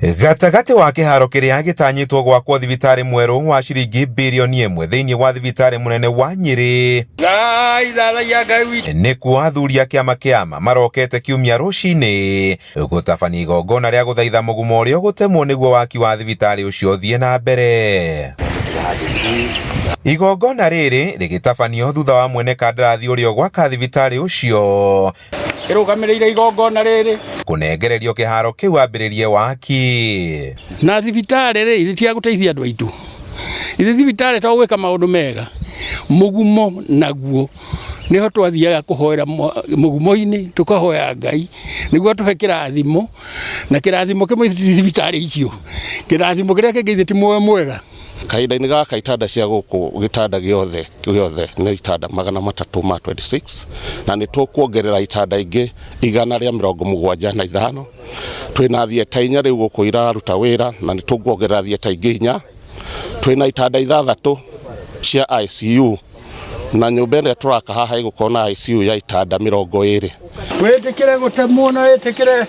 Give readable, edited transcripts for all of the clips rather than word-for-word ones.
Gatagatĩ wa kĩharo kĩrĩa gĩtanyĩtwo gwakwo thibitarĩ mwerũ wa ciringi birioni ĩmwe thĩinĩ wa thibitarĩ mũnene wa Nyĩrĩ nĩkuo athuri a kĩama kĩama marokete kiumia rũcinĩ gũtabania igongona rĩa gũthaitha mũgumo ũrĩa ũgũtemwo nĩguo waki wa thibitarĩ ũcio ũthiĩ na mbere. Igongona rĩrĩ rĩgĩtabanio thutha wa mwene kandarathi ũrĩa ũgwaka thibitarĩ ũcio ĩrũgamĩrĩire igongona rĩrĩ kũnengererio kĩharo kĩu ambĩrĩrie waki. Na thibitarĩ rĩ, ithe tia gũteithia andũ aitũ, ithe thibitarĩ to gwĩka maũndũ mega. Mũgumo naguo nĩho twathiaga kũhoera mũgumo-inĩ, tũkahoya Ngai nĩguo atũhe kĩrathimo, na kĩrathimo kĩmwe ti thibitarĩ icio, kĩrathimo kĩrĩa kĩngĩ ithe ti muoyo mwega. Kahinda-inĩ gaka itanda cia gũkũ, gĩtanda gĩothe gĩothe nĩ itanda 326, na nĩ tũkuongerera itanda ingĩ 175. Twĩna thieta 4 rĩu gũkũ iraruta wĩra, na nĩ tũkuongerera thieta ingĩ 4. Twĩna itanda 6 cia ICU, na nyũmba ĩrĩa tũraka haha ĩgũkorwo na ICU ya itanda 20. Wĩtĩkĩre gũtemwo na wĩtĩkĩre.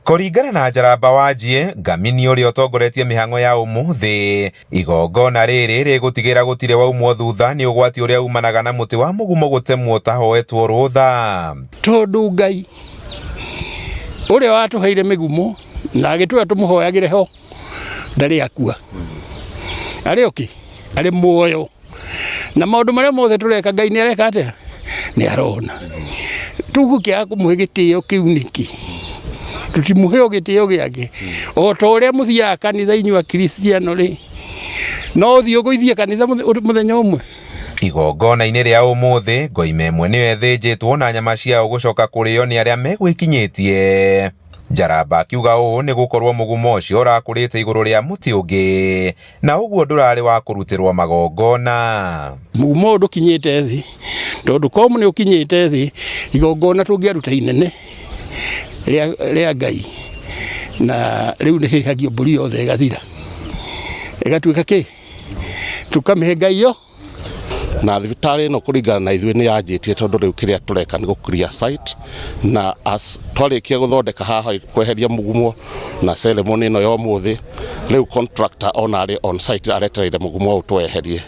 Kũringana na Njaramba Wanjie, Ngamini ũrĩa ũtongoretie mĩhang'o ya ũmũthĩ, igongona rĩrĩ rĩgũtigĩra gũtirĩ waumwo thutha nĩ ũgwati ũrĩa umanaga na mũtĩ wa mũgumo gũtemwo ũtahoetwo rũtha. Tondũ Ngai ũrĩa watũheire mĩgumo na agĩtwĩra tũmũhoyagĩre ho ndarĩ akua, arĩ okĩ, arĩ muoyo, na maũndũ marĩa mothe tũreka Ngai nĩ areka atĩa? Nĩ arona. Tũgũkĩaga kũmũhe gĩtĩo kĩu nĩkĩ? Tũtimũhe o gĩtĩo gĩake o ta ũrĩa mũthiaga kanitha inyuĩ Akristiano rĩ, no ũthiĩ ũgũithie kanitha mũthenya ũmwe. Igongona-inĩ rĩa ũmũthĩ, ngoima ĩmwe nĩyo ĩthĩnjĩtwo na nyama ciayo gũcoka kũrĩo nĩ arĩa megwĩkinyĩtie. Njaramba akiuga ũũ nĩ gũkorwo mũgumo ũcio ũrakũrĩte igũrũ rĩa mũtĩ ũngĩ na ũguo ndũrarĩ wa kũrutĩrwo magongona. Mũgumo ũyũ ndũkinyĩte thĩ, tondũ korwo nĩ ũkinyĩte thĩ, igongona tũngĩaruta inene rĩa Ngai, na rĩu nĩ hĩhagio mbũri yothe ĩgathira, ĩgatuĩka kĩ? Tũkamĩhe Ngai yo. Na thibitarĩ ĩno kũringana na ithuĩ nĩ yanjĩtie, tondũ rĩu kĩrĩa tũreka nĩ gũ clear site, na as twarĩkia gũthondeka haha, kweheria mũgumo na ceremony ĩno ya ũmũthĩ, rĩu contractor ona arĩ on site aretereire mũgumo ũyũ tũweherie.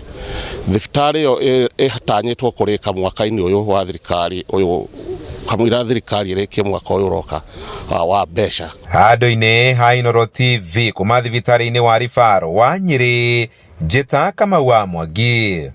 Thibitarĩ ĩyo ĩtanyĩtwo kũrĩka mwaka-inĩ ũyũ wa thirikari ũyũ, kamũira thirikari ĩrĩkie mwaka ũyũ ũroka wa mbeca. Handũ-inĩ ha Inooro TV kuma thibitarĩ-inĩ wa Rifaro wa Nyĩrĩ, Njĩta Kamau wa Mwangi.